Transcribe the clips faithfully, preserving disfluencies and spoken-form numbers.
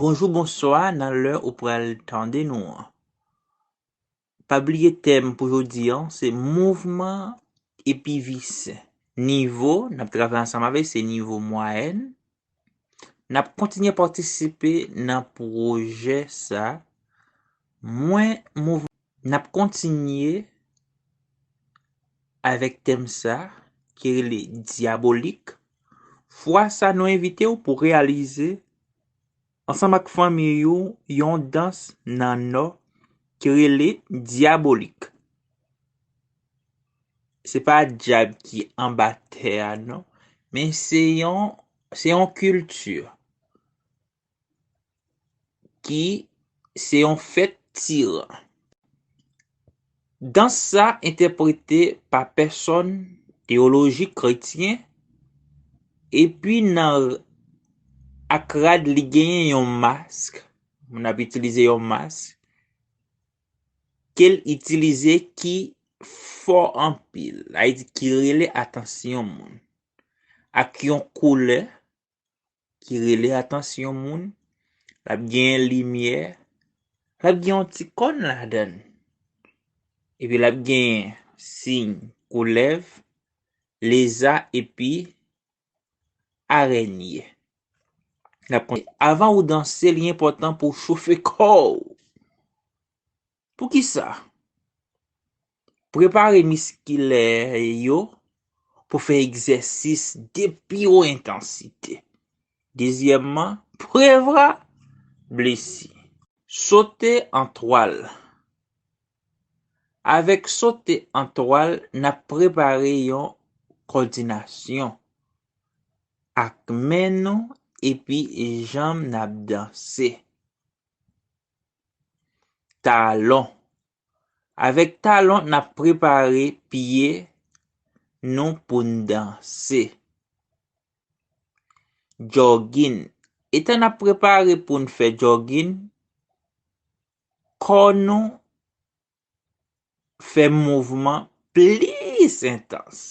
Bonjou, bonswa, nan lè ou pral tande nou an. Pa bliye tèm pou jodi an, se mouvman epi vis. Nivo, n ap travay ansanm avè, se nivo mwayèn. N ap kontinye patisipe nan pwojè sa. Mwen, mouv-, n ap kontinye avèk tèm sa ki rele dyabolik. Fwa sa, nou envite w pou reyalize ansanm ak fanmi w yon dans nan Nò ki rele dyabolik. Se pa dyab ki anba tè a, non, men se yon, se yon kilti ki se yon fèt tiran. Dans sa entèprete pa pèsòn teyoloji kretyen, epi nan ak rad li genyen yon mask, moun ap itilize yon mask, ke l itilize ki fò anpil, sa vle di ki rele atansyon moun, ak yon koulè ki rele atansyon moun, l ap genyen limyè, l ap gen yon ti kòn ladan l. Epi l ap genyen siy koulèv, leza epi arènye. L ap kon-, avan ou danse, li enpòtan pou w chofe kò w. Poukisa? Prepare miskilè yo pou fè egzèsis de pi wo entansite. Dezyèmman, prevwa blesi. Sote an twal. Avèk sote an twal, n ap prepare yon kòdinasyon ak men nou epi janm n ap danse. Talon. Avèk talon, n ap prepare pye nou pou n danse. Jògin. Etan n ap prepare pou n fè jògin, kò nou fè mouvman plis entans.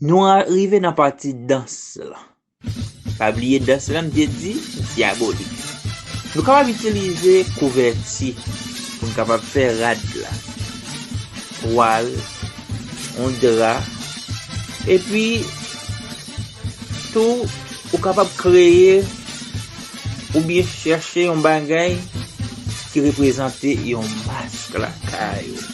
Nou a-, rive nan pati dans la. Pa bliye dans la, m te di, dyabolik. Nou kapab itilize kouvèti pou n kapab fè rad la. Twal, yon dra, epi tou, ou kapab kreye oubyen chèche yon bagay ki reprezante yon mask lakay ou.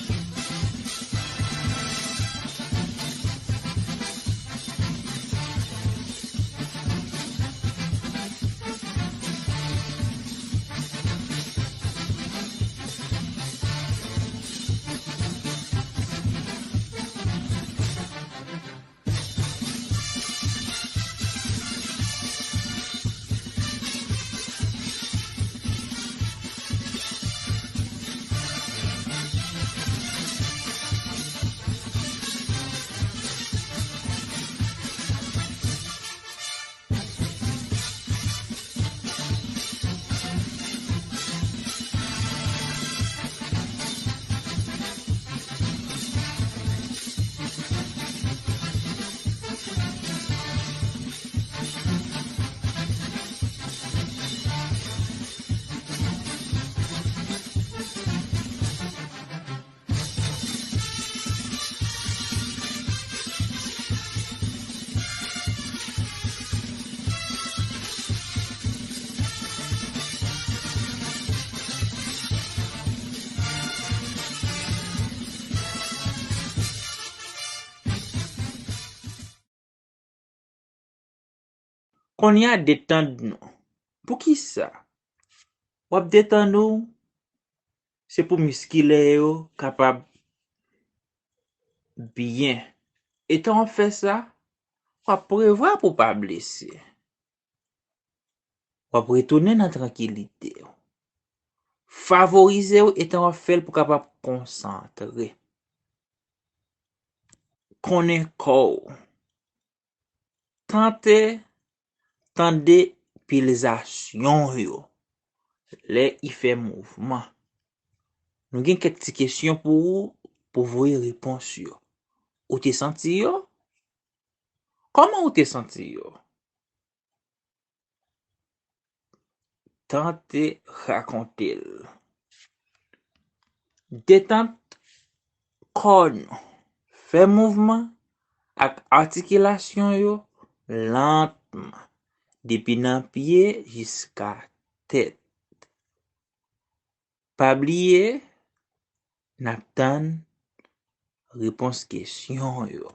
Kounye a, detann nou. Poukisa? W ap detann ou, se pou miskilè yo kapab byen. Etan w ap fè sa, w ap prevwa pou w pa blese. W ap retounen nan trankilite w. Favorize w etan w ap fè l pou w kapab konsantre. Konnen kò w. Tante tande pilsasyon yo lè i fè mouvman. Nou gen kèk ti kesyon pou ou, pou voye repons yo. Ou te santi yo? Kòman ou te santi yo? tante rakonte l. Detant kò nou. Fè mouvman ak atikilasyon yo lantman, depi nan pye jiska tèt. Pa bliye, n ap tann repons kesyon yo.